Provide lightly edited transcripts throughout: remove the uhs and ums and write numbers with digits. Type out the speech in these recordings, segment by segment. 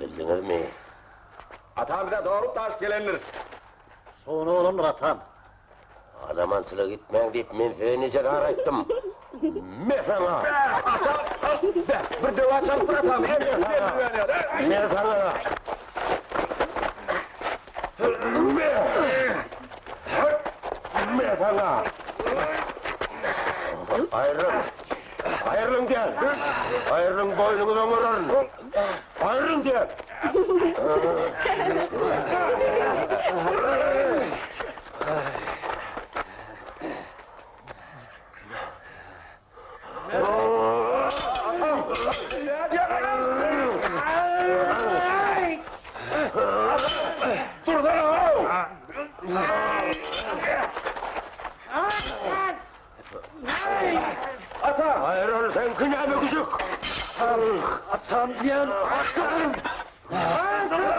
Geldiňizmi? Atam bize dogrup daş gelendir. Şowuna bolandyr atam. Alamançylyga gitmäň diýip men size nije zar aýtdym. Me saňa! Atam! Bir döwä çalypdyr atam. Me saňa! Me! Me saňa! Aýrylyň! Aýrylyň diýen! Aýrylyň boýnuňyzy oňararyn! Aýrylyň diýen! Ata! Aýryl seňki näme güjük? Atam diýen atam! Aýrylyň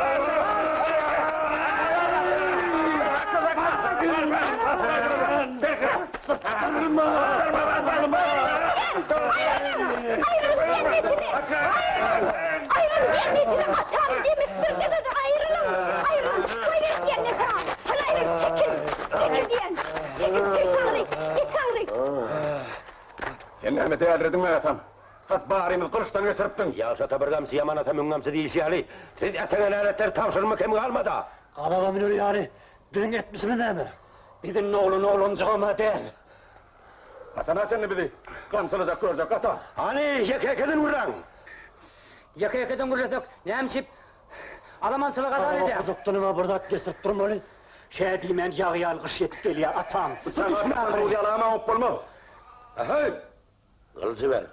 diýen nesine! Aýrylyň! Aýrylyň diýen nesine! Atam demek birde gözi aýrylyň! Aýrylyň! Goýber diýen nesine! Hany aýryl çekil! Çekil diýen! Çekil çeş aňry! Geç aňry! Sen näme dälirediňmi atam? Tas barymyzy gylyçdan geçiripdiň. Ýagşy ata bir gamçy, ýaman ata müň gamçy diýilşi ýaly, siz äteňe näletleri tabşyrma kem galmad-a. Gabaga müner ýaly biziň etmişimiz näme? Biziň oglan oglanjygam-a däl. Haçana çenli bizi gamçylajak görjek ata? Hany, ýeke-ýekeden gürläň! Ýeke-ýekeden gürlesek, näme üçin alamançylyk azar edýäň? Gudukdanam-a bir zat geçirip durmaly. Şä diýmän ýagy ýaly gyş ýetip gelýär, atam. Bu çaga duz ýalam-a oňup bolmaz. Äheý! Gylyjy ber.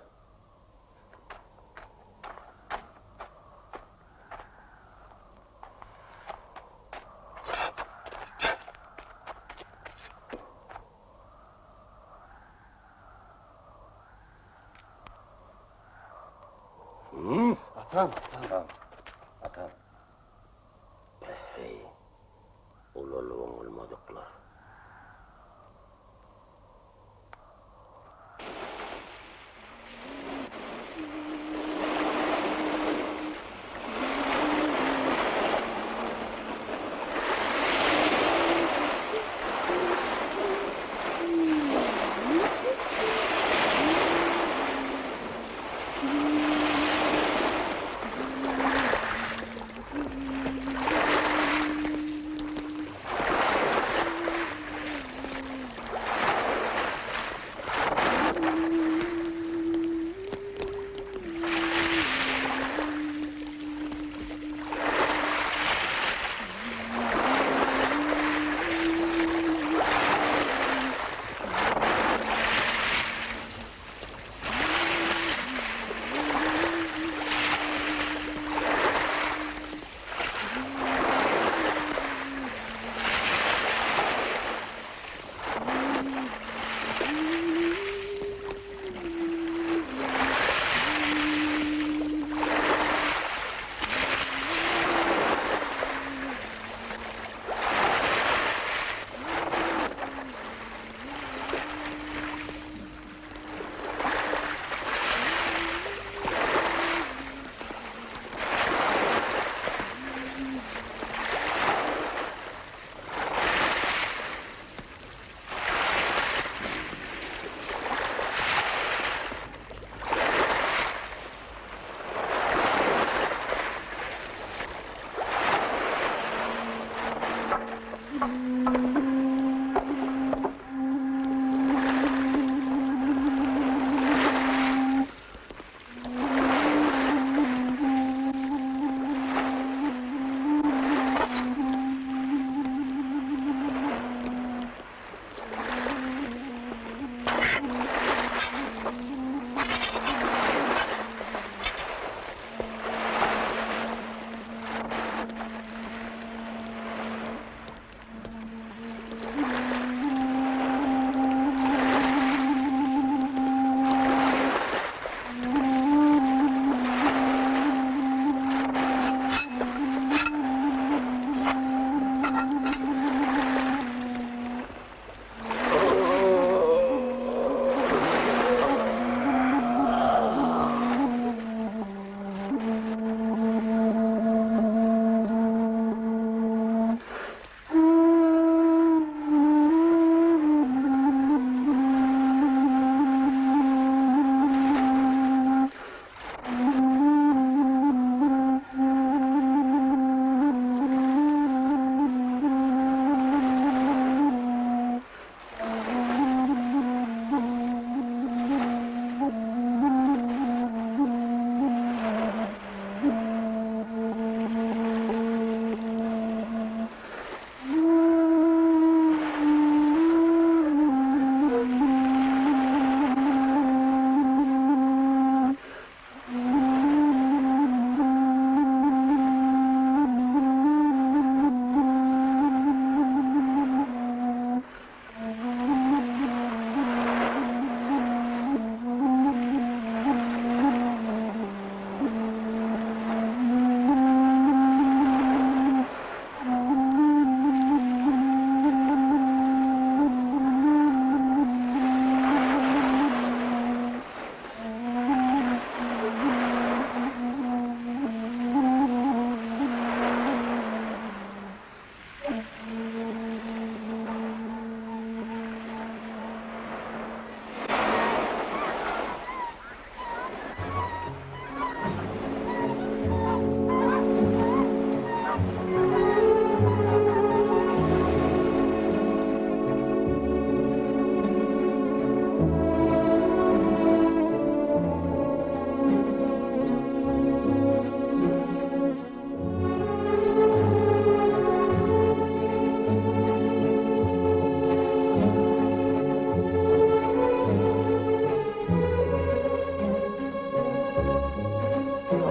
Atam. Atam. Atam. Päheý. Ulalyp oňulmadyklar.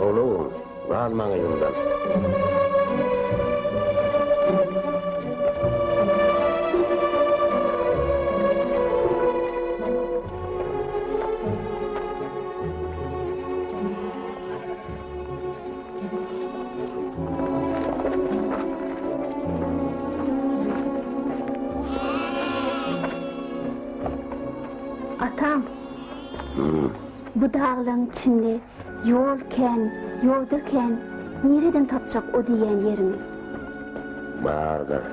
Howlugyň, galmaň yzymdan. Atam, bu daglaň içinde ýol kän, ýoda kän, nireden tapjak o diýýän ýeriňi? Bardyr.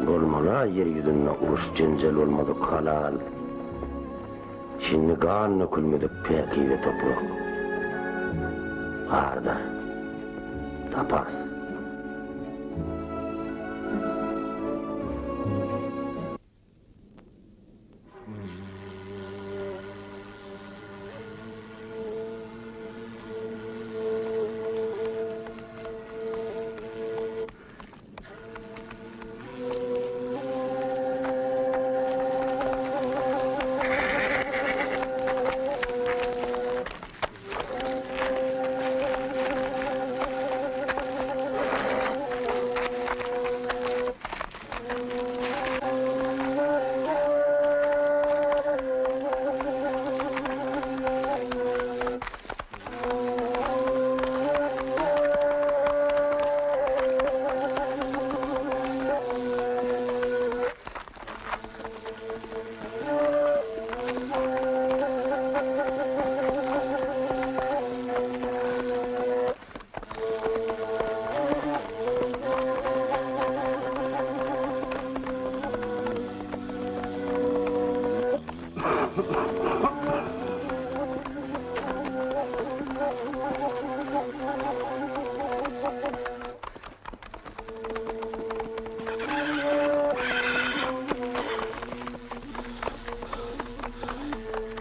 Bolmaly-a ýer ýüzünde uruş-jenjel bolmadyk halal. Şindi gan dökülmedik päkize toprak. Bardyr. Taparys.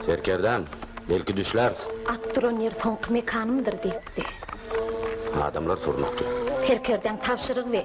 Serkerdäm, belki düşläris. At duran ýer soňky mekanymdyr diýipdi. Adamlar surnukdy. Serkerdäň tabşyrygy be.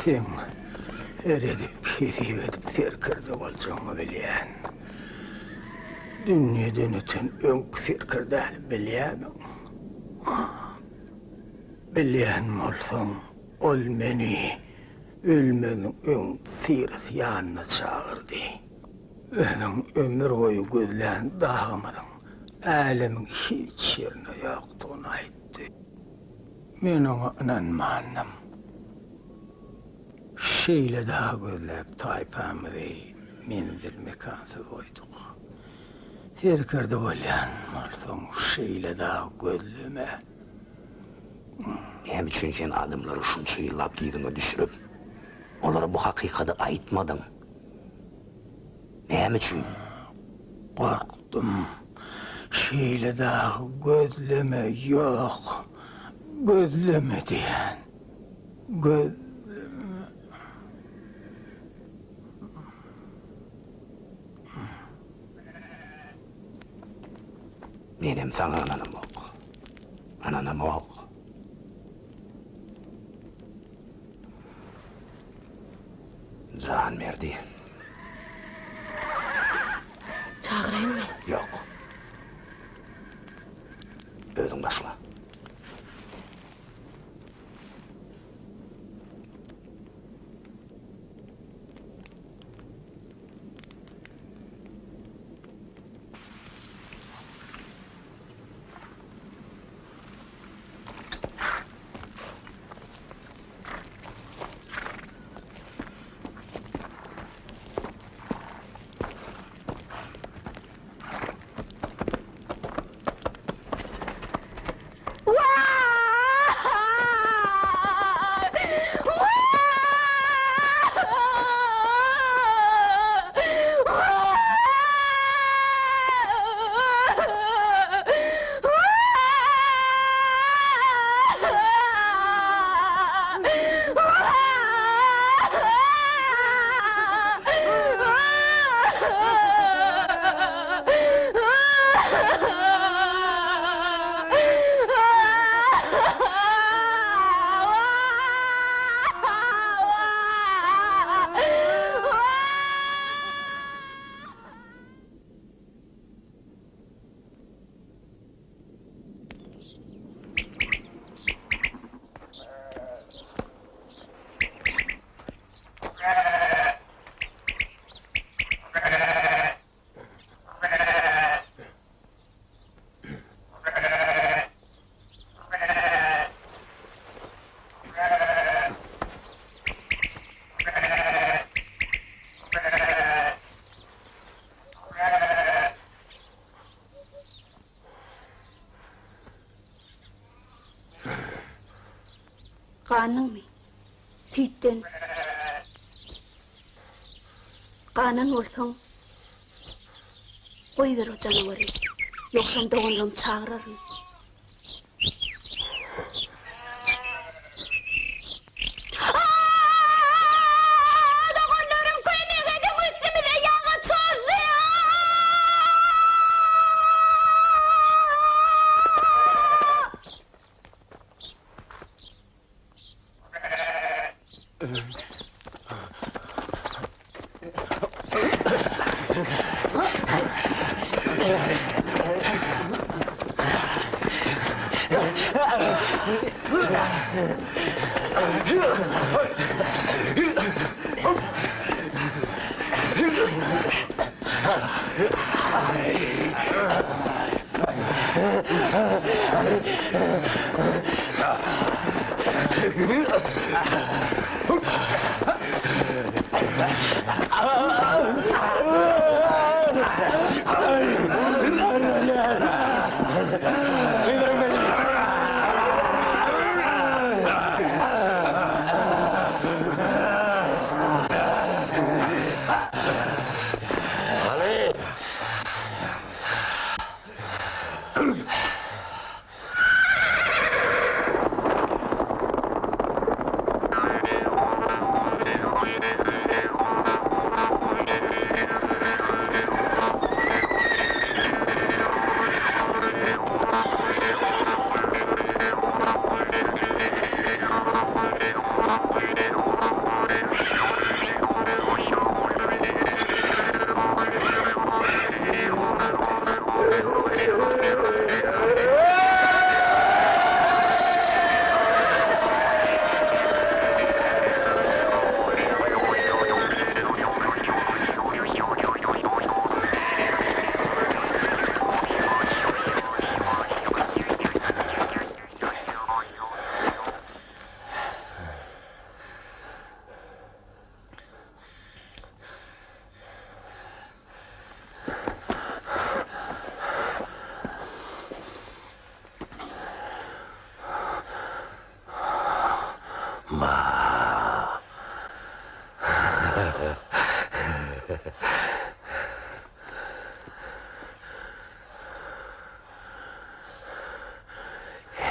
Seň her edip, hesip edip serkerde boljagyňy bilýän. Dünýeden öten öňki serkerdäni bilýärmiň? Bilýän bolsaň, ol meni ölmeziniň öň syrasy ýanyna çagyrdy. Özüň ömür boýy gözlän dagymyzyň älemiň hiç ýerinde ýokdugyny aýtdy. Men oňa ynanmandym. Şeýle dag gözläp taýpamyzy menzil-mekansyz goýduk. Serkerde bolýan bolsaň, şeýle dag gözleme. Näme üçin sen adamlary şunça ýyllap yzyňa düşürip, olara bu hakykady aýtmadyň? Näme üçin? Gorkdum. Şeýle dagy gözleme, ýok, gözleme diýen. Gözleme. Menem saňa ynanamok. Ynanamok. Janberdi. Çagyraýynmy? Ýok. Özüň başla. Gandyňmy? Süýtden. Ganan bolsaň, goýber o janawary. Ýogsam doganlarymy çagyraryn. Doganlarym kömek ediň üstümize ýagy çozdy.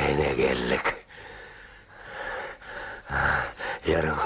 Ene geldik. Ýeriň.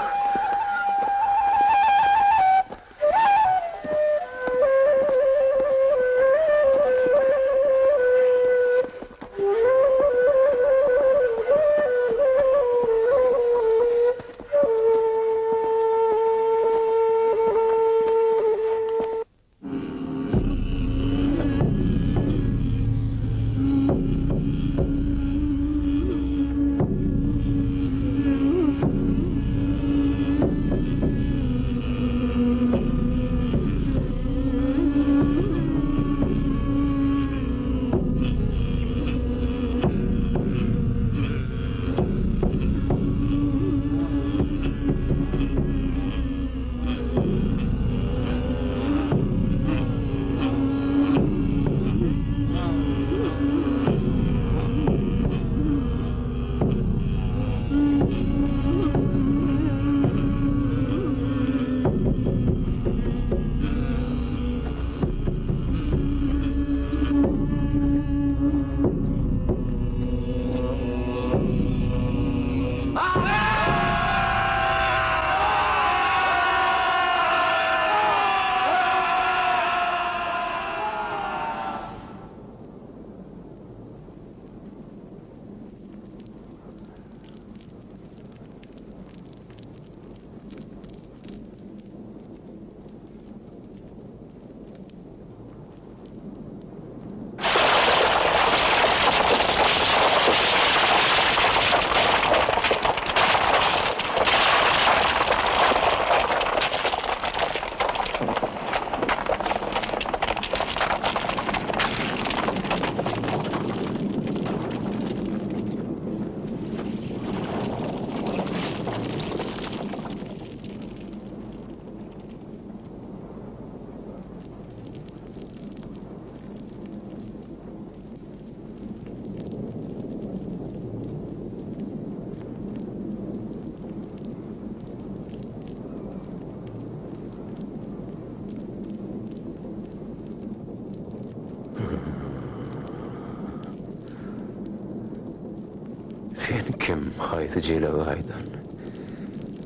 Sen kim, haýsy jelegaýdan?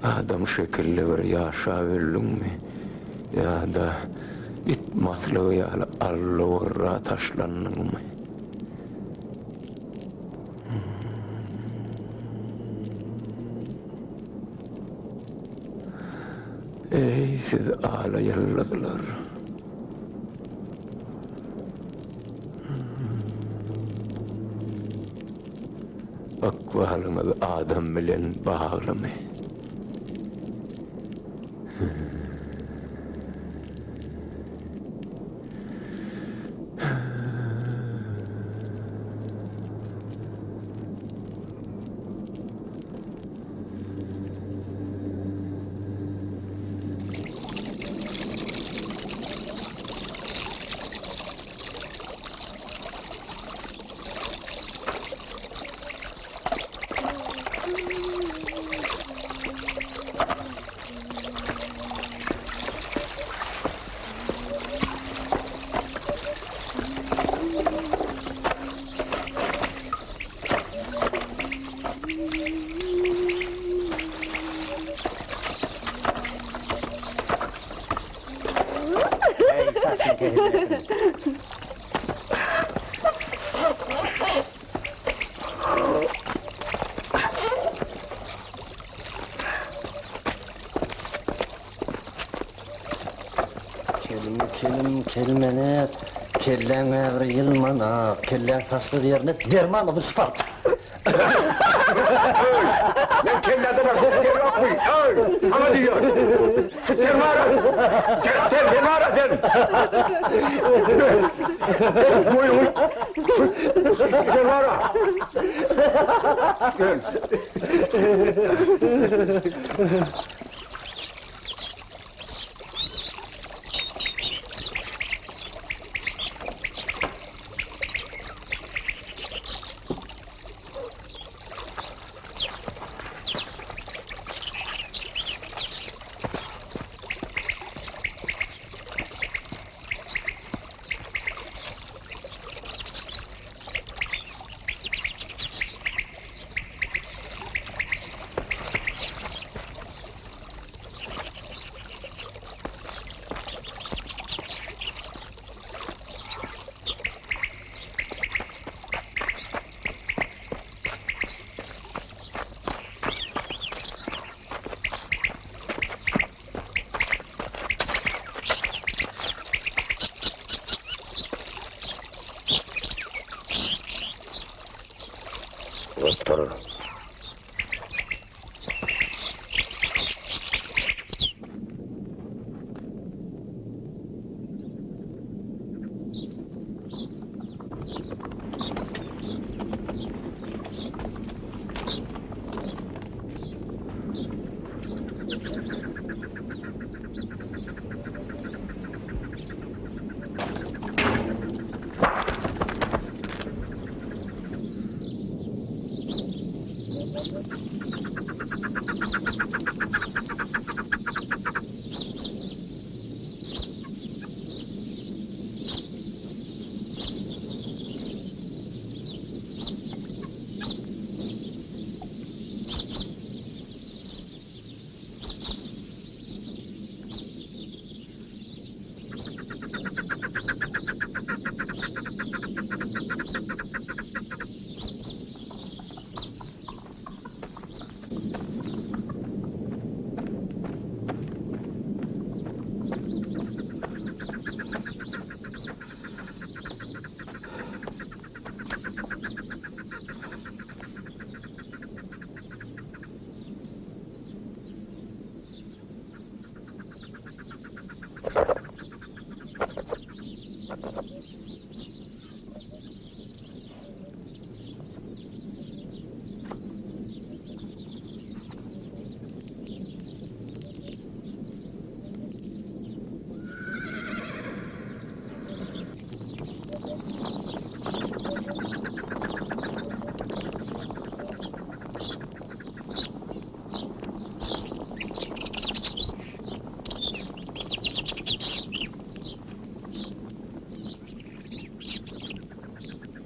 Adam şekilli bir ýaşap öldüňmi? Ýa-da it maslygy ýaly allaorra taşlandyňmy? Eý, siz ala ýyldyzlar! Ykbalyňyz adam bilen baglymy? Kelim, kelim, kelmenek, kelläň bir ýylmanak, kelläň saçsyz ýerine derman bolsun şu parça. Öý! Men kelläde başga ter ýokmy? Öý! Saňa diýýän. Şu ter bar-a. Sen, sen, sen bar-a sen. Boýuňy şu, şu sen bar-a. Gel.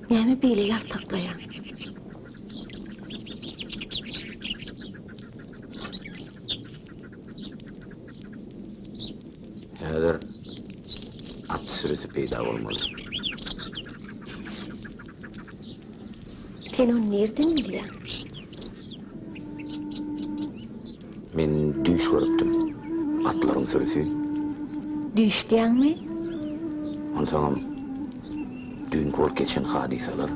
Näme beýle ýaltaklaýaň? Häzir at sürüsi peýda bolmaly. Sen ony nirden bilýäň? Men düýş görüpdim. Atlaryň sürüsi. Düýş diýýäňmi? Onsoňam düýnki bolup geçen hadysalar,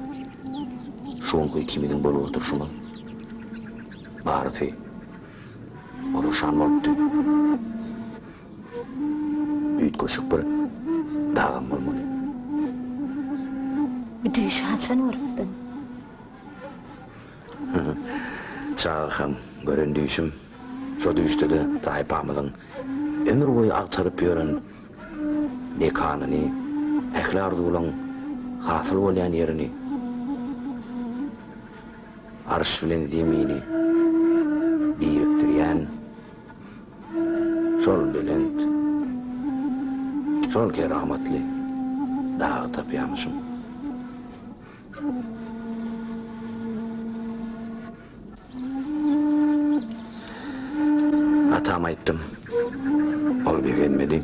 şu günki ikimiziň bolup oturyşymyz, barysy oruşan bolupdy. Üýtgeşik bir dagam bolmaly. Bu düýşi haçan görüpdiň? Çagakam gören düýşüm. Şo düýşde-de taýpamyzyň ömür boýy agtaryp ýören mekanyny, ähli arzuwlaň hasyl bolýan ýerini, arş bilen zemini birikdirýän şol belent, şol keramatly dagy tapýamyşym. Atama aýtdym. Ol begenmedi.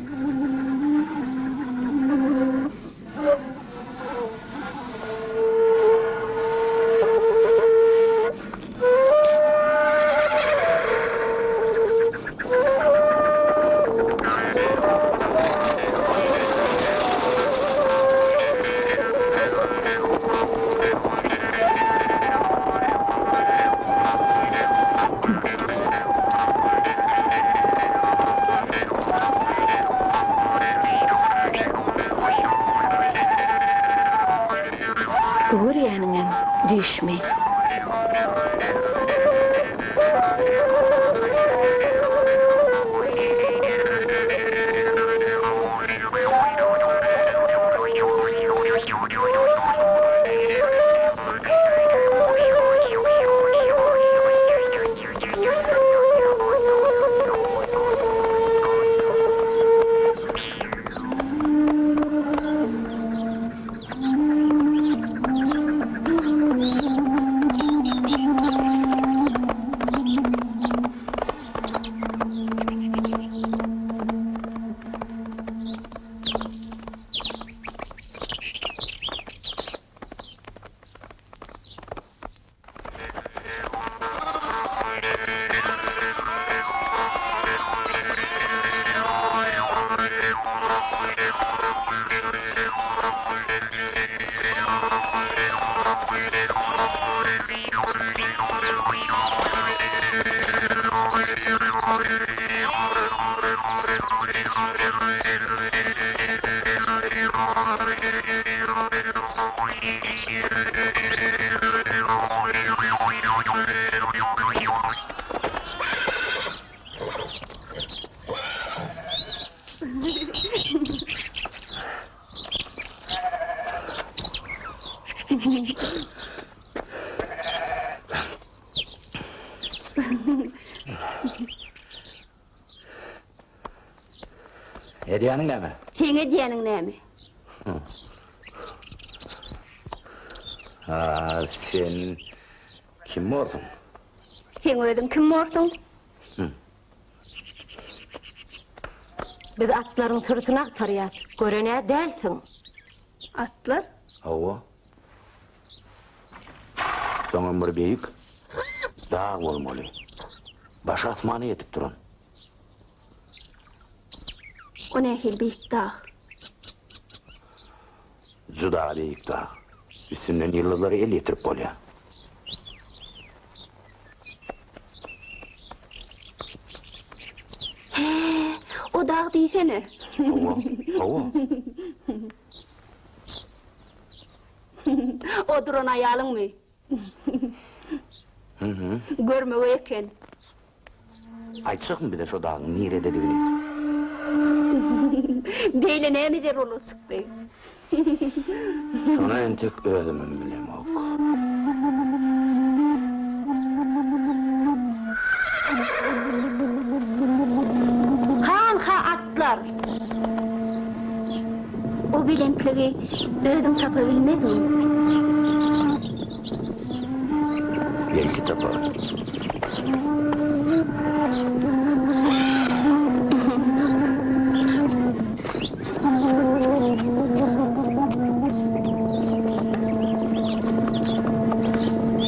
Bu görýäniňem düýşmi? Edýäniň näme? Seň edýäniň näme? A sen kim borsuň? Seň özüň kim borsuň? Biz atlaryň sürüsini agtarýas. Gören-ä dälsiň. Atlar? Hawa. Soňam bir beýik dag bolmaly. Başy asmana ýetip duran. O nähili beýik dag? Juda beýik dag. Üstünden ýyldyzlara el ýetirip bolýar. Hä, o dag diýsene. Hawa, hawa. O duran aýalyňmy? Görmegeý eken. Aýtjakmy bize şo dagyň nirededigini? Beýle näme zerurlyk çykdy? Şony entek özümem bilemok. Hanha atlar! O belentligi özüň tapa bilmezmiň? Belki taparyn.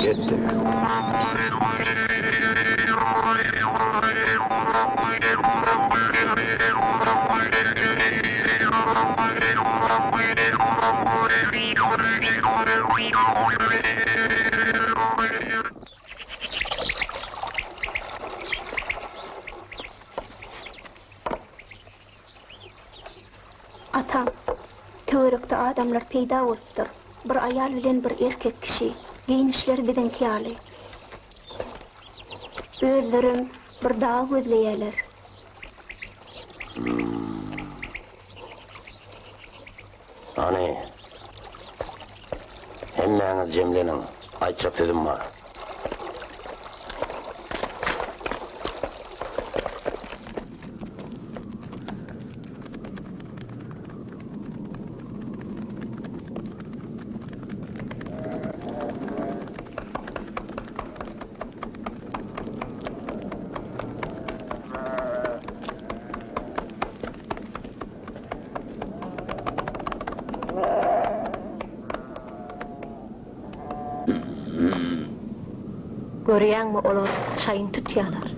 Gitdik. Atam, töwerekde adamlar peýda bolupdyr. Bir aýal bilen bir erkek kişi. Geýnişleri biziňki ýaly. Özlerem bir dag gözleýärler. Hany, hemmäňiz jemleniň, aýtjak sözüm bar. Görýäňmi, olar şaýyny tutýarlar.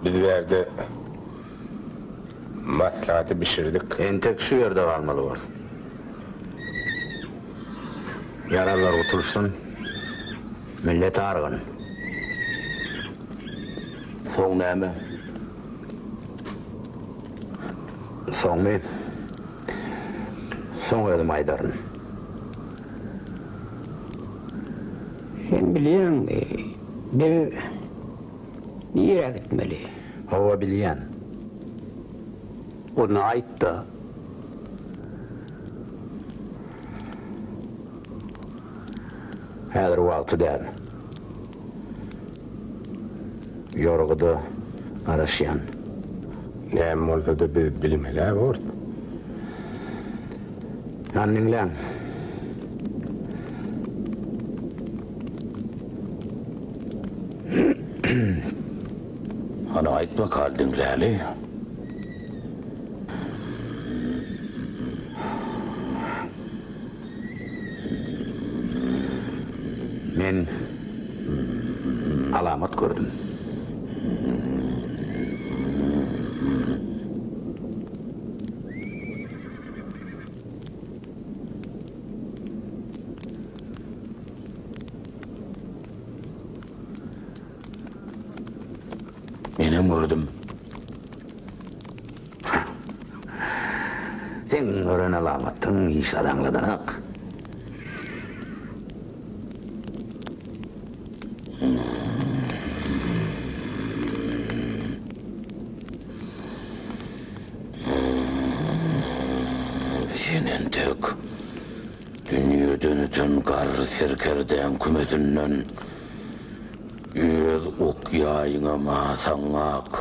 Biz bärde maslahaty bişirdik. Entek şu ýerde galmaly borsuň. Ýaralylar gutulyşsyn, millet argyn. Soň näme? Soňmy? Soň özüm aýdaryn. Sen bilýäňmi, biz nirä gitmeli? Hawa, bilýän. Onda aýt-da. Häzir wagty däl. Ýorguda garaşýan. Näme bolsa-da biz bilmel-ä bort. Hany diňläň. Hany aýt bakaly diňläli. Men alamat gördüm. Menem gördüm. Seň gören alamatyň hiç zat aňladanok. Sen entek dünýeden öten garry serkerdäň kümesinden öz ok-ýaýyňam asaňak.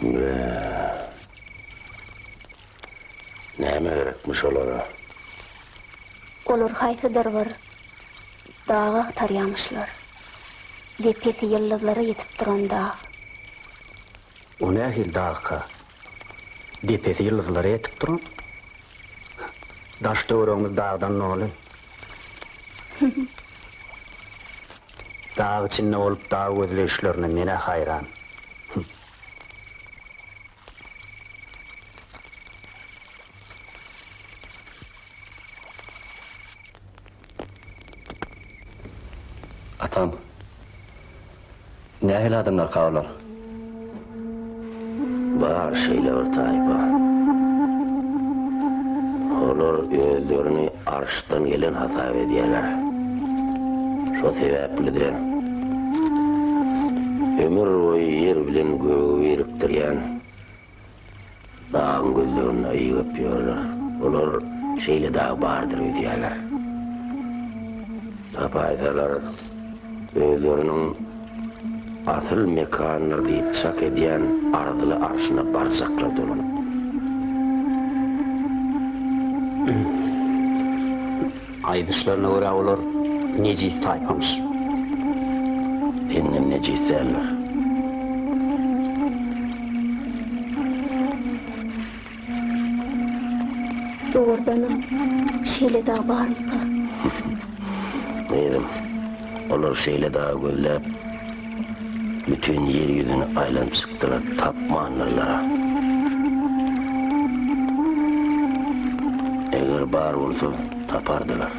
Bä. Näme gerekmiş olara? Olar haýsydyr bir dag agtarýamyşlar. Depesi ýyldyzlara ýetip duran dag. O nähili dagka? Depesi ýyldyzlara ýetip duran? Daş-töweregimiz dagdan doly. Dag içinde bolup dag gözleýişlerine men-ä haýran. Atam, nähili adamlarka olar? Bar şeýle bir taýpa. Olar özlerini arşdan gelen hasap edýärler. Şo sebäpli-de, ömür boýy ýer bilen gögi birikdirýän Dagyň gözleginde ýygyp ýörler. Olar şeýle dag bardyr öýdýärler. Tapaýsalar, özleriniň asyl mekandyr diýip çak edýän arzyly arşyna barjaklar dolanyp. Aýdyşlaryna görä olar nejis taýpamyş. Senden nejis däldir. Dogrudanam şeýle dag barmyka? Gyzym, olar şeýle dagy gözläp, bütin ýer ýüzüni aýlanyp çykdylar, tapmandyrlar-a. Eger bar bolsa, tapardylar.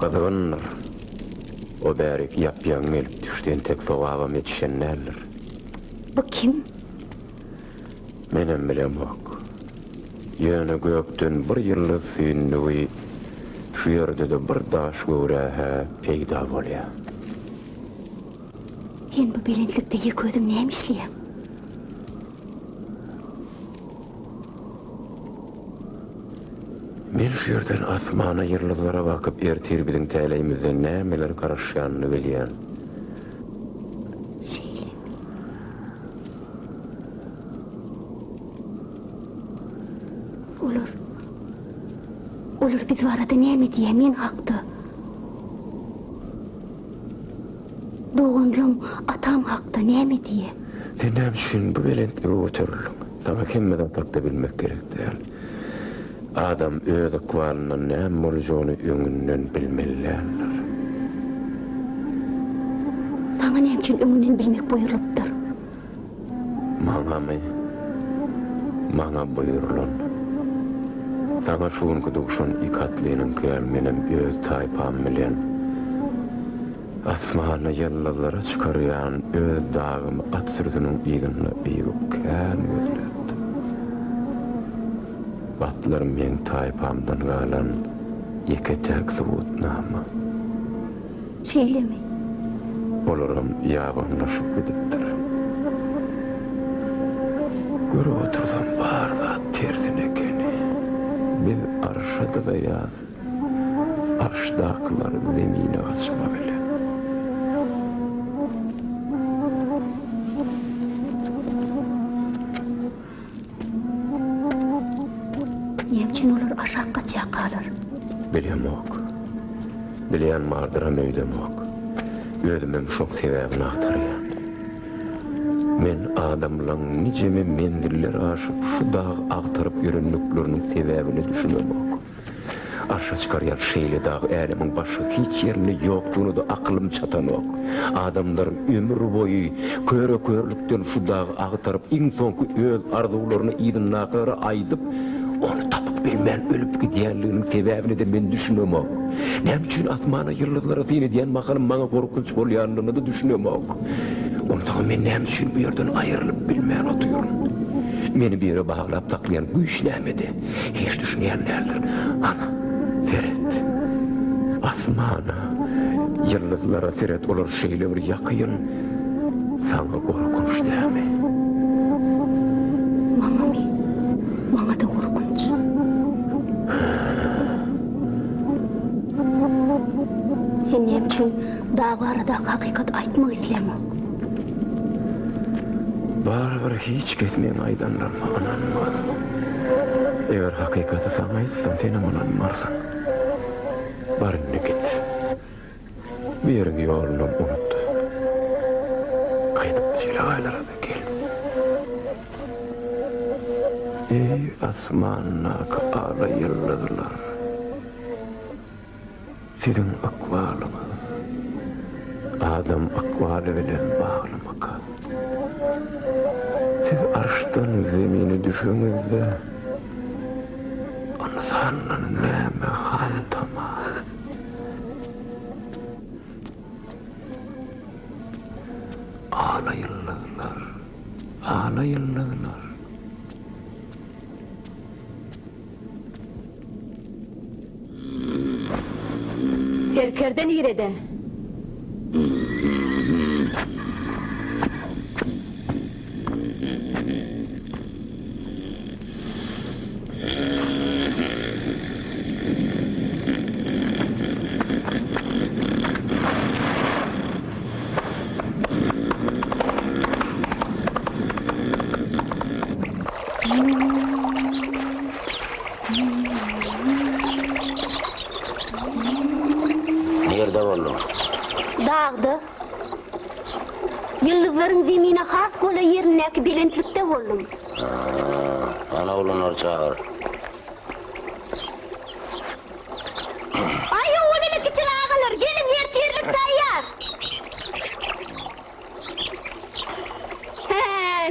Gyzgyndyr. O bärik ýap-ýaňy gelip düşdi, entek sogabam ýetişen däldir. Bu kim? Menem bilemok. Ýöne gökden bir ýyldyz süýndügi şu ýerde-de bir daş göwrä-hä peýda bolýar. Sen bu belentlikde ýeke özüň näme işleýäň? Men şu ýerden asmana, ýyldyzlara bakyp, ertir biziň täleýimizden nämeler garaşýanyny bilýän. Şeýlemi? Olar, olar biz barada näme diýýär, men hakda? Doganlam, atam hakda näme diýýär? Sen näme üçin bu belentlige göterildiň? Saňa hemme zat hakda bilmek gerek däl. Adam öz ykbalyndan näme boljagyny öňünden bilmeli däldir. Saňa näme üçin öňünden bilmek buýrulypdyr? Maňamy? Maňa buýrulan. Saňa şu günki duşan ik atlynyňky ýaly menem öz taýpam bilen asmana ýyldyzlara çykarýan öz dagymy at sürüsiniň yzynda ygyp kän gözläpdim. Atlar meň taýpamdan galan ýeke-täk subutnama. Şeýlemi? Olaram ýabanylaşyp gidipdir. Görüp otursam bar zat tersine ekeni. Biz arşa dyzaýas, arşdakylar zemine gaçma bilen. Näme üçin olar aşak gaçýarkalar? Bilemok. Bilýän bardyram öýdemok. Özümem şoň sebäbini agtarýan. Men adamlaň nijeme menziller aşyp şu dagy agtaryp ýörendikleriniň sebäbine düşünemok. Arşa çykarýan şeýle dag älemiň başga hiç ýerinde ýokdugyna-da akylym çatanok. Adamlar ömür boýy köre-körlükden şu dagy agtaryp, iň soňky öz arzuwlaryny yzyndakylara aýdyp, ony tapyp bilmän ölüp gidýänliginiň sebäbine-de men düşünemok. Näme üçin asmana, ýyldyzlara syn edýän mahalym maňa gorkunç bolýanyna-da düşünemok. Onsoňam men näme üçin bu ýerden aýrylyp bilmän otyryn? Meni bir ýere baglap saklaýan güýç nämede? Hiç düşünýän däldir. Ana, seret. Asmana, ýyldyzlara seret, olar şeýle bir ýakyn. Saňa gorkunç dälmi? Maňamy? Maňa-da gorkunç. Sen näme üçin dag baradaky hakykaty aýtmak isläňok? Barybir hiç kes meň aýdanlaryma ynanmaz. Eger hakykaty saňa aýtsam, senem ynanmarsyň. Bar indi git. Bu ýeriň ýolunam unut. Gaýdyp jelegaýlara-da gelme. Eý, asmandaky ala ýyldyzlar! Siziň ykbalyňyz adam ykbaly bilen baglymyka? Siz arşdan zemine düşeňizde, ynsandan näme hantama? Ala ýyldyzlar, ala ýyldyzlar! Serkerde nirede? Nirde bolduň? Dagda. Ýyldyzlaryň zemine has golaý ýerindäki belentlikde boldum. Hany oglanlary çagyr. Aý, owal-uly-kiçili agalar, geliň, ertirlik taýýar! Hä,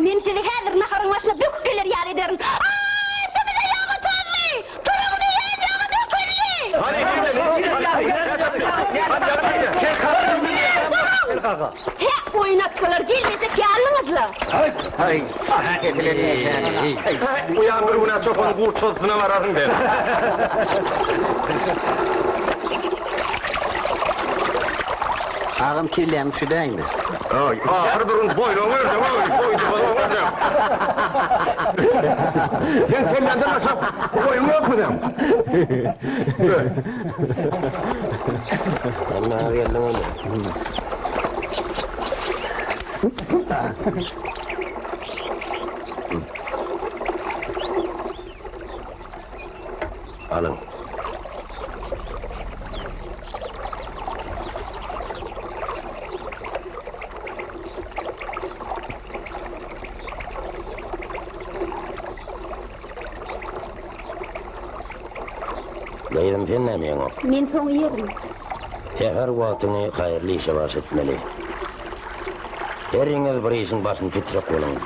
men sizi häzir naharyň başyna böküp geler ýaly ederin. Aý, üstümize ýagy çozdy! Turuň diýýän, ýagy döküldi! Duruň! He, oýnatgylar gelmejek ýalyňyzla. Haý, uýam bir gün-ä çopan gurt çozusyna bararyn sen. Agam kelläňi üşedäýme. Aý, ahyr durun boýnuňa berseň, oý, boýnuňa berseň. Sen kelläňden aşak boýuň ýokmy seň? Hemmäňiz geldiňizmi? Alyň. Gyzym sen näme iýeňok? Men soň iýerin. Säher wagtyňy haýyrly işe bagyş etmeli. Heriňiz bir işiň başyny tutjak boluň.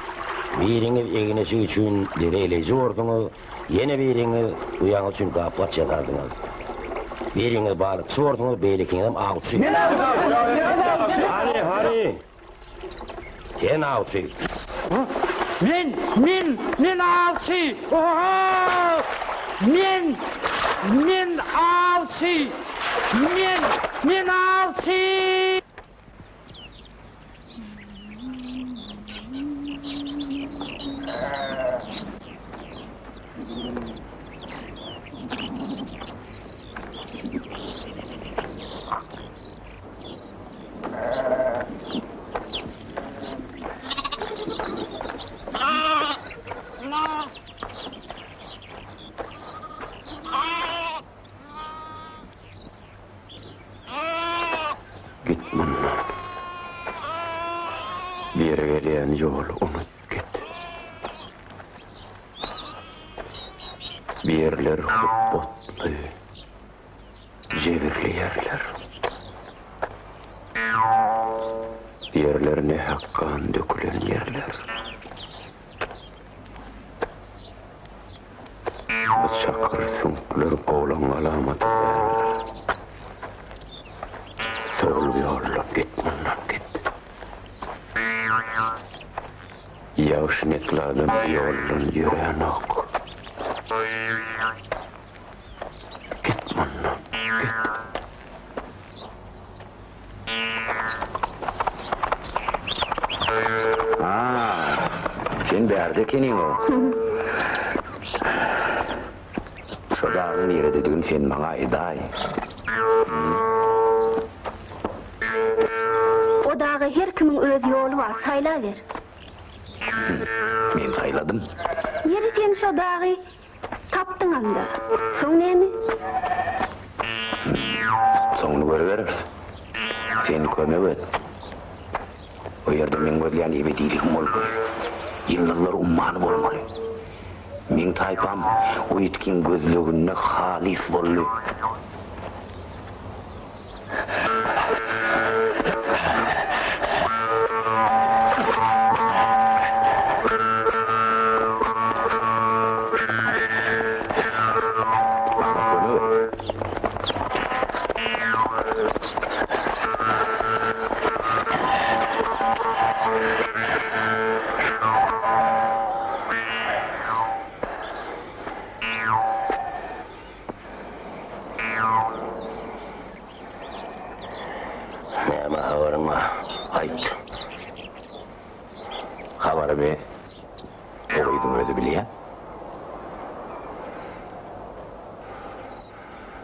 Biriňiz egin-eşik üçin deri eýleýji borsuňyz, ýene biriňiz uýaňyz üçin gap-gaç ýasarsyňyz. Biriňiz balykçy borsuňyz, beýlekiňizem awçy. Men awçy! Hany, hany? Sen awçy. Men, men, men awçy! Oho! Men, men awçy! Men, men awçy! Git mundan. Bir ýere gelýän ýoly unut git. Bir ýerler hupbatly. Jebirli ýerler. Ýerler nähak gan dökülen ýerler. Bu çakyr süňkler gowlaň alamaty däldir. Sowul ýoldan git mundan git. Ýagşy netli adam bu ýoldan ýöränok. Git mundan, git. A, sen bärde ekeniň-ow. Şo dagyň nirededigini sen maňa aýdaý. O daga her kimiň öz ýoly bar, saýlaber. Men saýladym. Ýeri sen şo dagy Tapdyňam-da. Soň näme? Soňuny görübereris. Sen kömek et. O ýerde meň gözleýän ebediligim bolmaly. Ýyldyzlar ummany bolmaly. Meň taýpam o ýitgiň gözleginde halys boldy. Näme habaryň bar, aýt. Habarymy o gyzyň özi bilýär.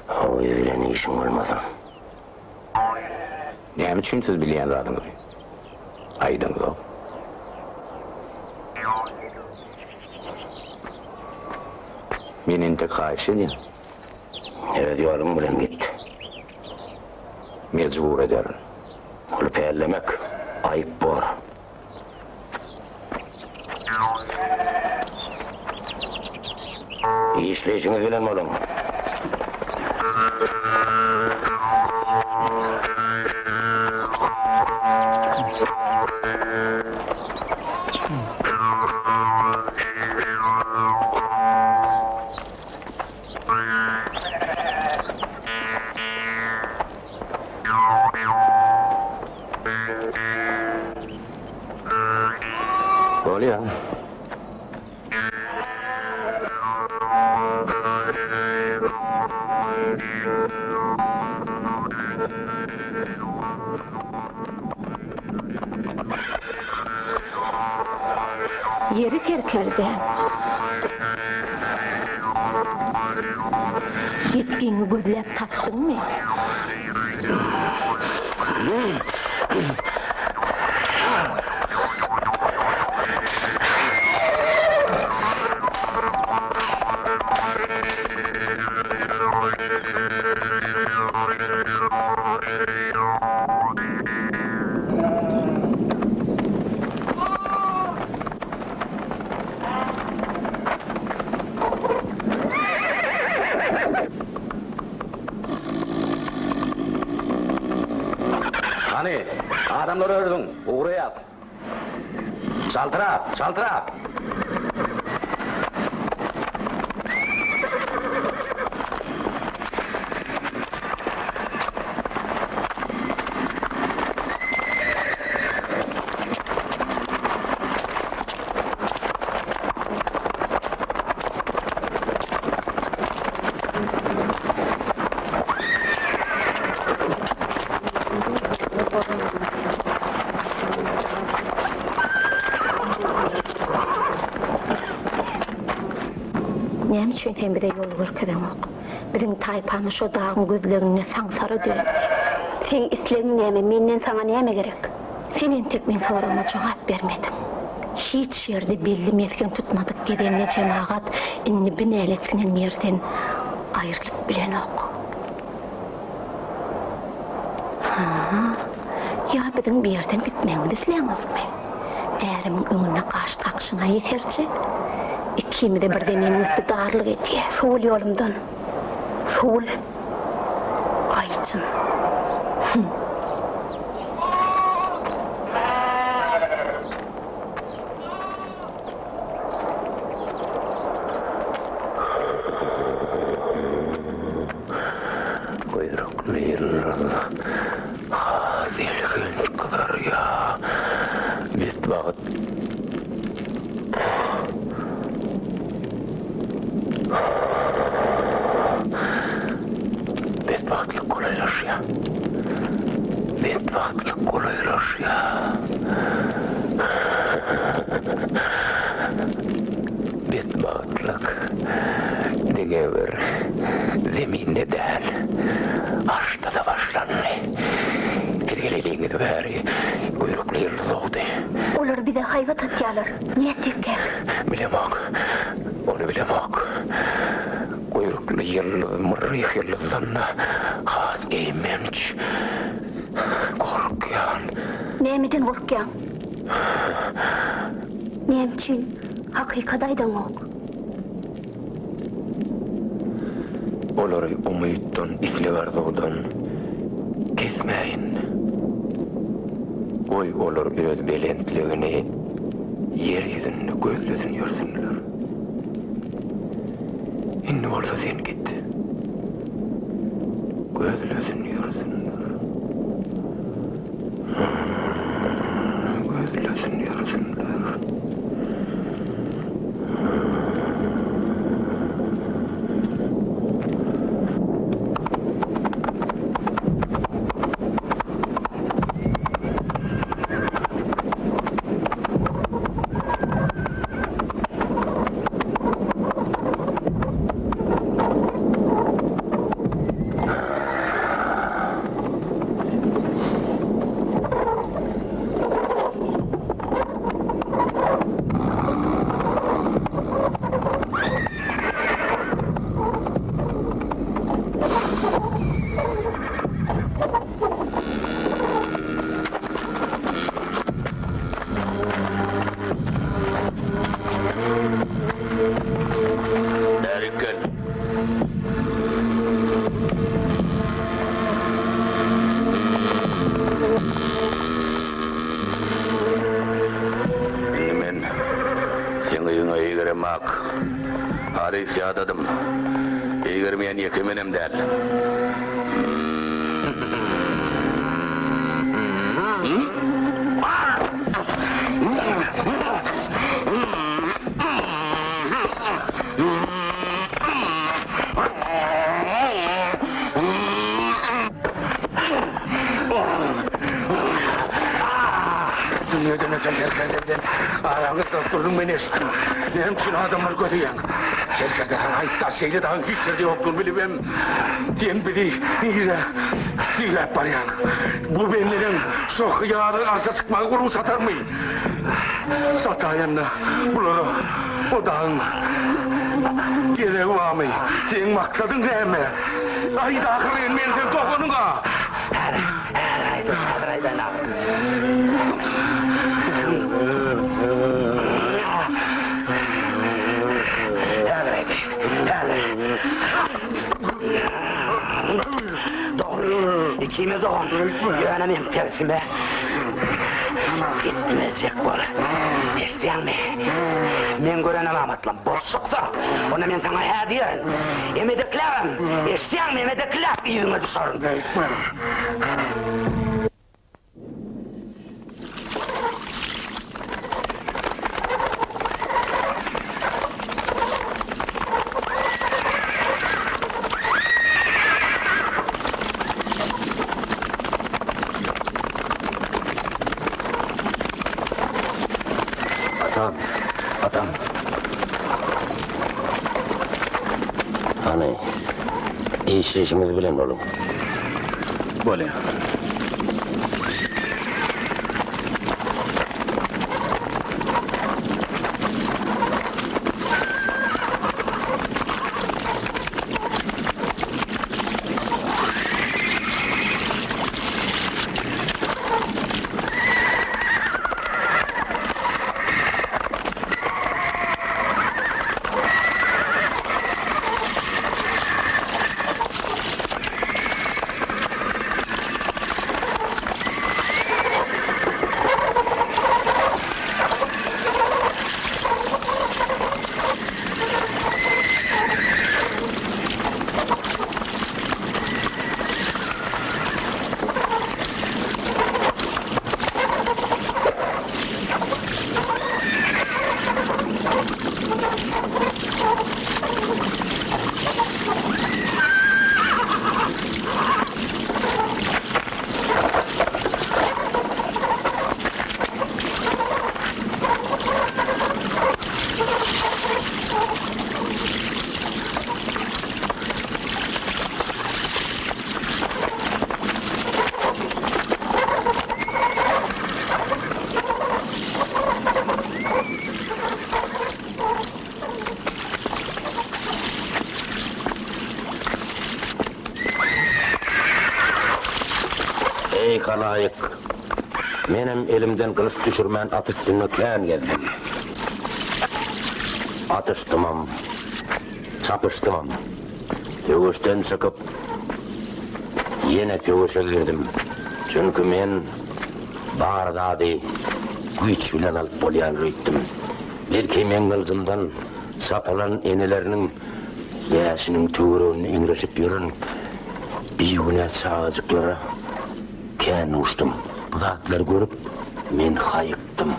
O gyz bilen işiň bolmasyn. Näme üçin siz bilýän zadyňyzy aýdaňyzok? Men entek haýyş edýän. Öz ýoluň bilen git. Mejbur ederin. Ony pällemek aýyp bor. Işleýşiňiz bilen boluň. Bolýa. Ýeri serkerde. Ýitgiňi gözläp tapdyňmy? Hany, adamlar örüziň, ugraýas. Çaltrak, çaltrak! Näme üçin sen bize ýol görkezeňok? Biziň taýpamyz şo dagyň gözleginde saňsara döndi. Seň islegiň näme, menden saňa näme gerek? Sen entek meň soragyma jogap bermediň. Hiç ýerde belli mesgen tutmadyk gezende jemagat indi bi näletsiňen ýerden aýrylyp bilenok. Ha-a, ýa biziň bu ýerden gitmegimizi isläňokmy? Ärimiň öňünde gaş kakşyň-a ýeserje. Ikimize bir zeminiň üsti darlyk edýä. Sowul ýolumdan, sowul, Aýjyn. Hüm. Guýrukly ýyldyz has elhenç gyzarýar. Betbagt Betbagtlyk golaýlaşýar. Betbagtlyk golaýlaşýar. Betbagtlyk diňe bir zeminde däl, arşda-da başlandy. Siz geleliňiz bäri guýrukly ýyldyz dogdy. Olar bize haýbat atýarlar. Nätsekkäk? Bilemok. Ony bilemok. Guýrukly ýyldyz myrryh ýyldyzdan-da has eýmenç. Gorkýan. Nämeden gorkýaň? Näme üçin hakykat aýdaňok? Olary umytdan, isleg-arzuwdan kesmäýin. Goý, olar öz belentligini ýer ýüzünde gözlesin ýörsünler. Indi bolsa sen git. Gözlesin ýörsünler. Gözlesin ýörsünler. Bärik gel. Indi men seň yzyňa eýgeremak. Halys ýadadym. Eýgermeýän ýeke menem däl. Ýönekeý serkerde bilen araňyzda gürrüň men eşitdim. Näme üçin adamlary gözleýäň? Serkerde saňa aýtdy-a, şeýle dagyň hiç ýerde ýokdugyny bilibem, sen bizi nirä süýräp barýaň? Bu bendeleň şo hyýaly arşa çykmaga gurby çatarmy? Çataýanda bulara o dagyň geregi barmy? Seň maksadyň näme? Aýt ahyryn, men seň doganyň-a! Häzir, häzir aýdaýyn, häzir aýdaýyn aga. Häzir aýdaýyn, häzir. Dogry, ikimiz dogan. Ýöne men tersime gitmejek bol. Eşidýäňmi? Meň gören alamatlam boş çyksa, onda men saňa hä diýerin. Emedekläbem, eşidýäňmi, emedekläp yzyňa düşerin. Atam, atam. Hany, işleşiňiz bilen boluň. Bolýar. Eý, halaýyk! Menem elimden gylyç düşürmän at üstünde kän gezdim. Atyşdymam, çapyşdymam. Söweşden çykyp, ýene söweşe girdim. Çünki men bar zady güýç bilen alyp bolýan öýtdüm. Belki meň gylyjymdan çapylan eneleriniň läşiniň töwereginde eňreşip ýören bigünä çagajyklara kän duşdum. Bu zatlary görüp, men haýykdym.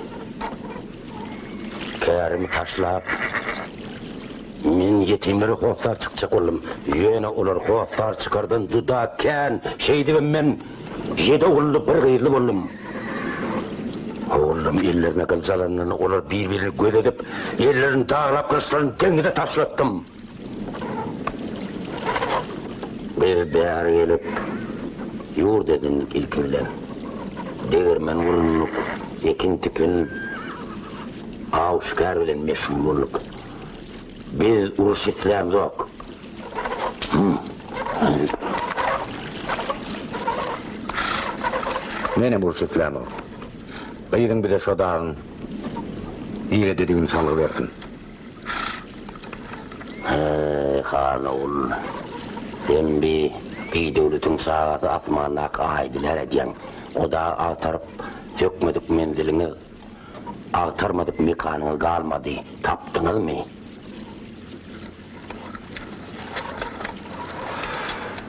Kärimi taşlap, men ýetimlere hossar çykjak boldum. Ýöne olar hossar çykardan juda kän. Şeýdibem men ýedi ogully, bir gyzly boldum. Ogullaryň ellerine gylyç alandan olar bir-birini göz edip, ellerini daglap gylyçlaryny deňize taşlatdym. Biz bäri gelip, ýurt edindik ilki bilen. Degirmen gurunduk, ekin-tikin, aw-şikar bilen meşgul bolduk. Biz uruş islämzok. Menem uruş islämok. Gyzyň bize şo dagyň nirededigini salgy bersin. Heý, han ogul, sen bi bidöwletiň çagasy asmandaky aýy dilär edýäň. O dagy agtaryp, sökmedik menziliňiz, agtarmadyk mekanyňyz galmady. Tapdyňyzmy?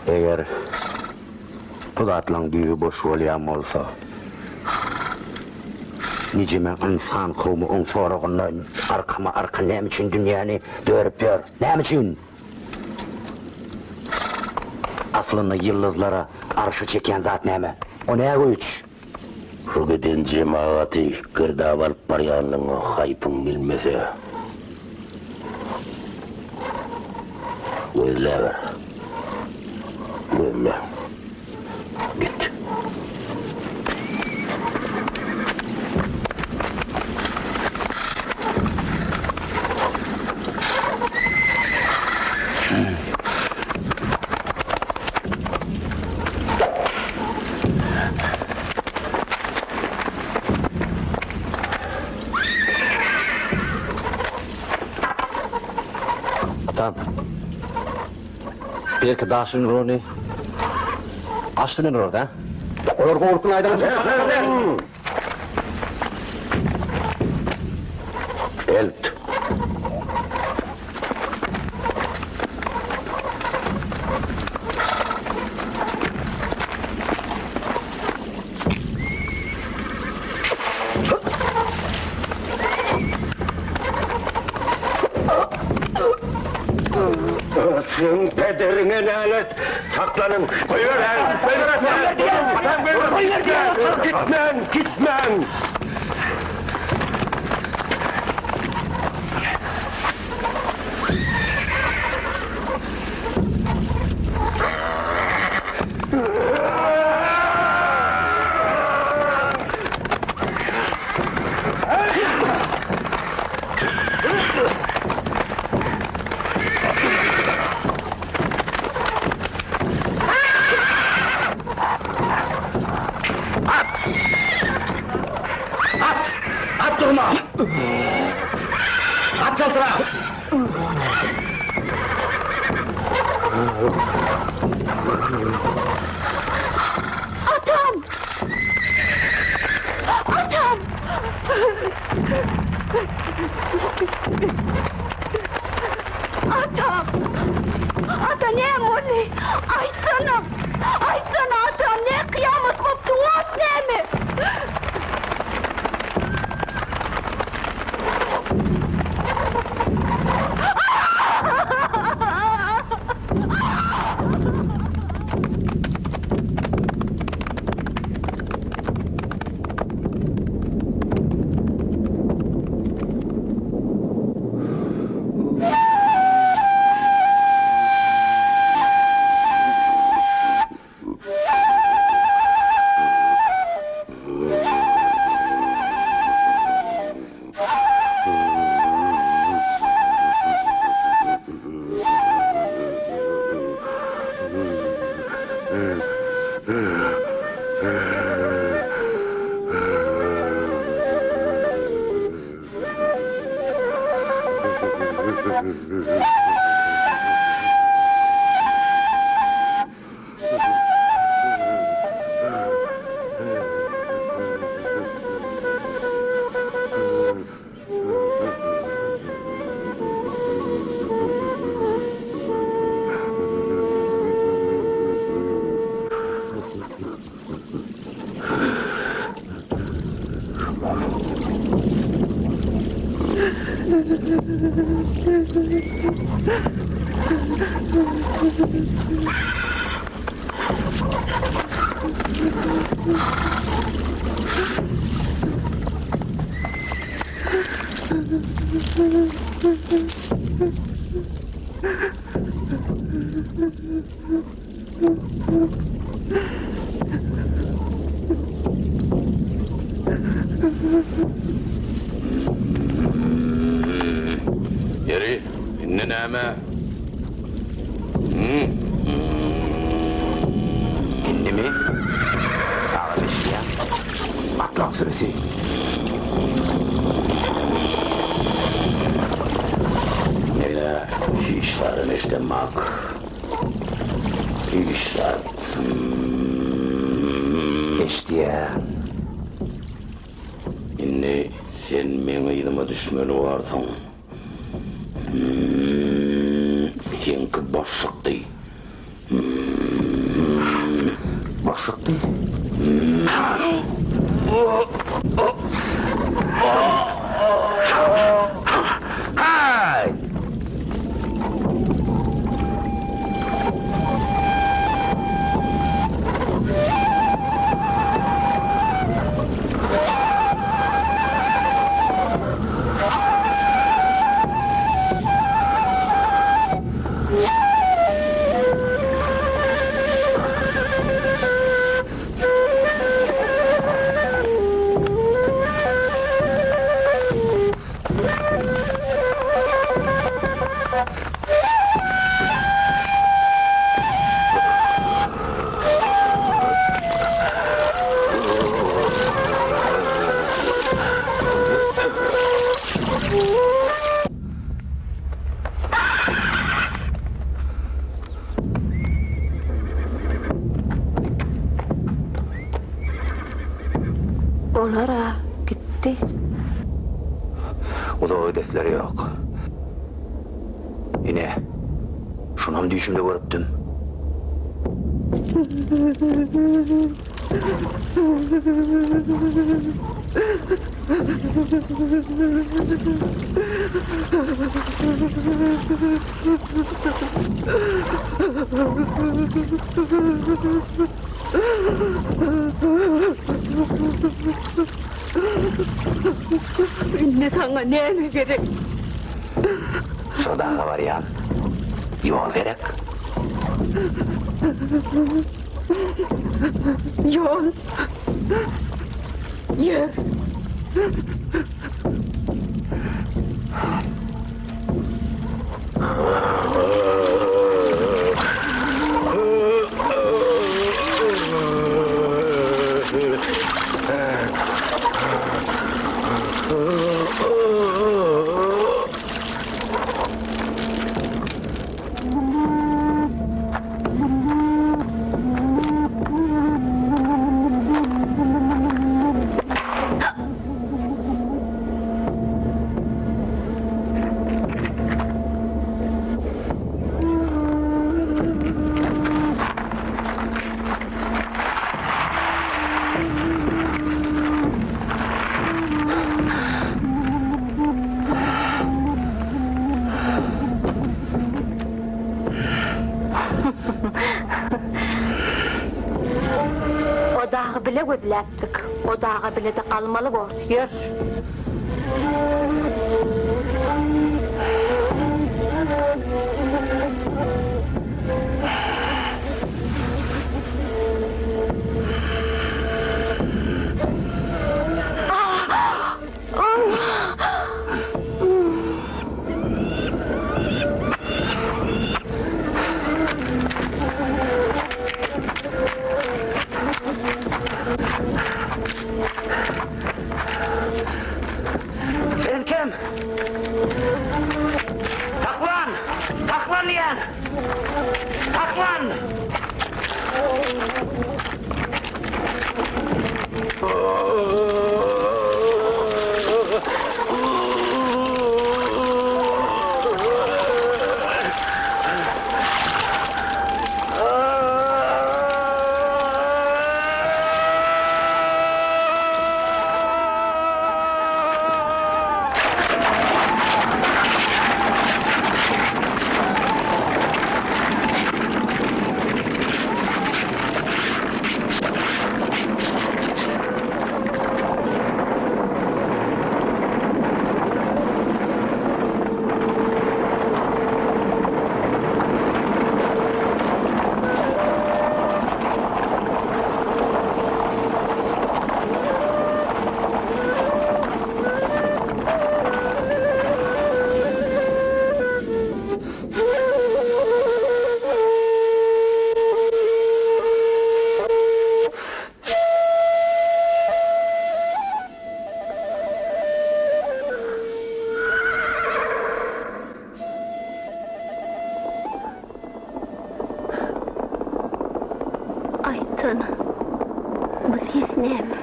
Eger bu zatlaň düýbi boş bolýan bolsa, nijeme ynsan kowmy oň soragynda arkama arka näme üçin dünýäni dörüp ýör? Näme üçin? Aslynda ýyldyzlara arşa çekýän zat näme? O nä güýç? Şu giden jemagaty girdaba alyp barýanlygyňa haýpyň gelmese, gözläber. Gözle. Git. Atam. Belki daşyň urany aş bilen urardy, a? Olar gowlukdan aýdan Elt. Seň pederiňe nälet! Saklanyň! Goýber! Goýber ata! Atam goýber! Goýber diýýän! Gitmäň! Gitmäň! At! At! At durma! At çaltyrak! Atam! Atam! Atam! Ata näme boldy? Aýtsana! Aýtsana atam, ne kyýamat gopdy, ot näme? Ýeri, indi näme? Indimi? Agam eşidýäň? Atlaň sürüsi. Men-ä hiç zadam eşidemok. Hiç zat. Eşidýän. Indi sen meň yzyma düşmeli bolarsyň. Seňki boş çykdy. Boş çykdy. Haý! Olar-a gitdi. Uzaga gidesleri ýok. Ine, şunam düýşümde görüpdim. Indi saňa näme gerek? Şo daga barýan ýol gerek. Ýol. Ýör. O dagy bile gözläpdik. O daga bile-de galmaly borus. Ýör. Sen kim? Saklan! Saklan diýýän! Saklan! Aýtsana, bu ses näme?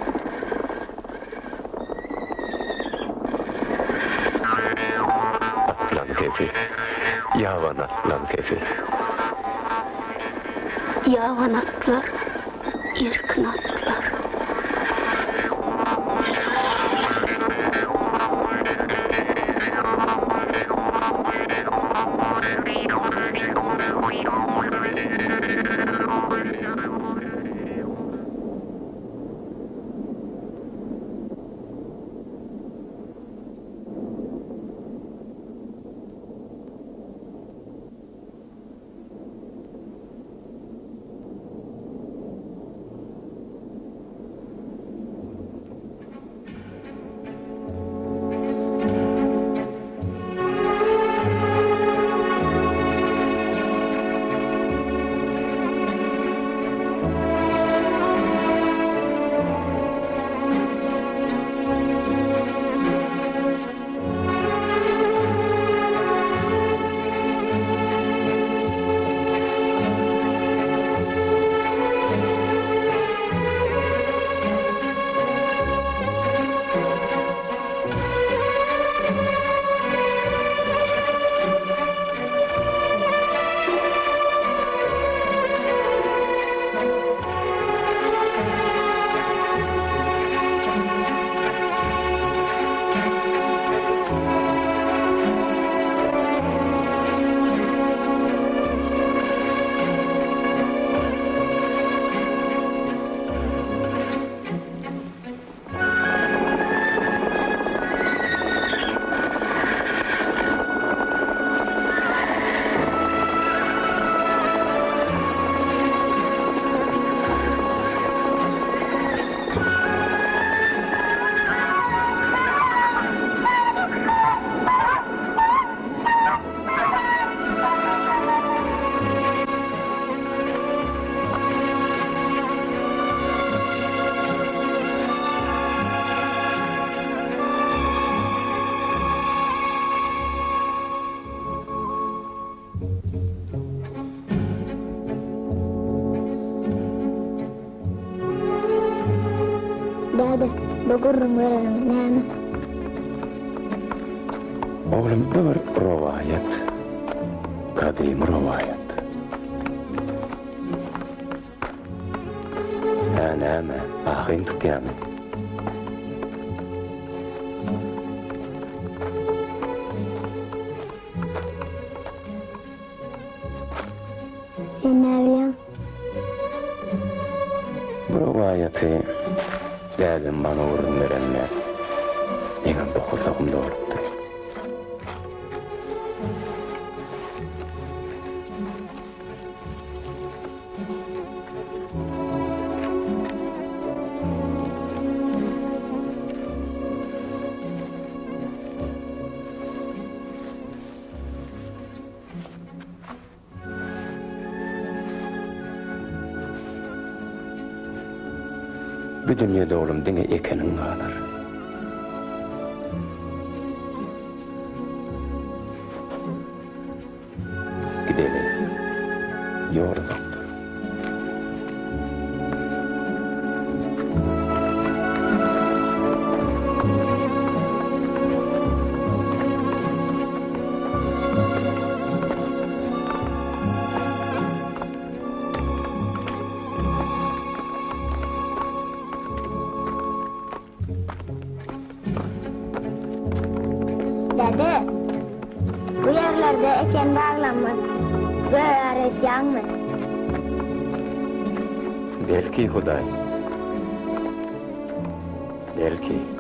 Atlaň sesi, ýaban atlaň sesi. Ýaban atlar, erkin atlar. Bu gürrüň bereniň näme? Oglum, bu bir rowaýat. Gadymy rowaýat. Hä, näme, ahyň tutýamy? Sen näbilýäň? Bu rowaýaty dädem maňa gürrüň berende, meňem bokurdagym dolupdy. Bu dünýede oglum diňe ekeniň galar. Gideli. Ýol uzakdyr. Däde, bu ýerlerde eken baglanmaz, gögär öýtýäňmi? Belki, Hudaý. Belki.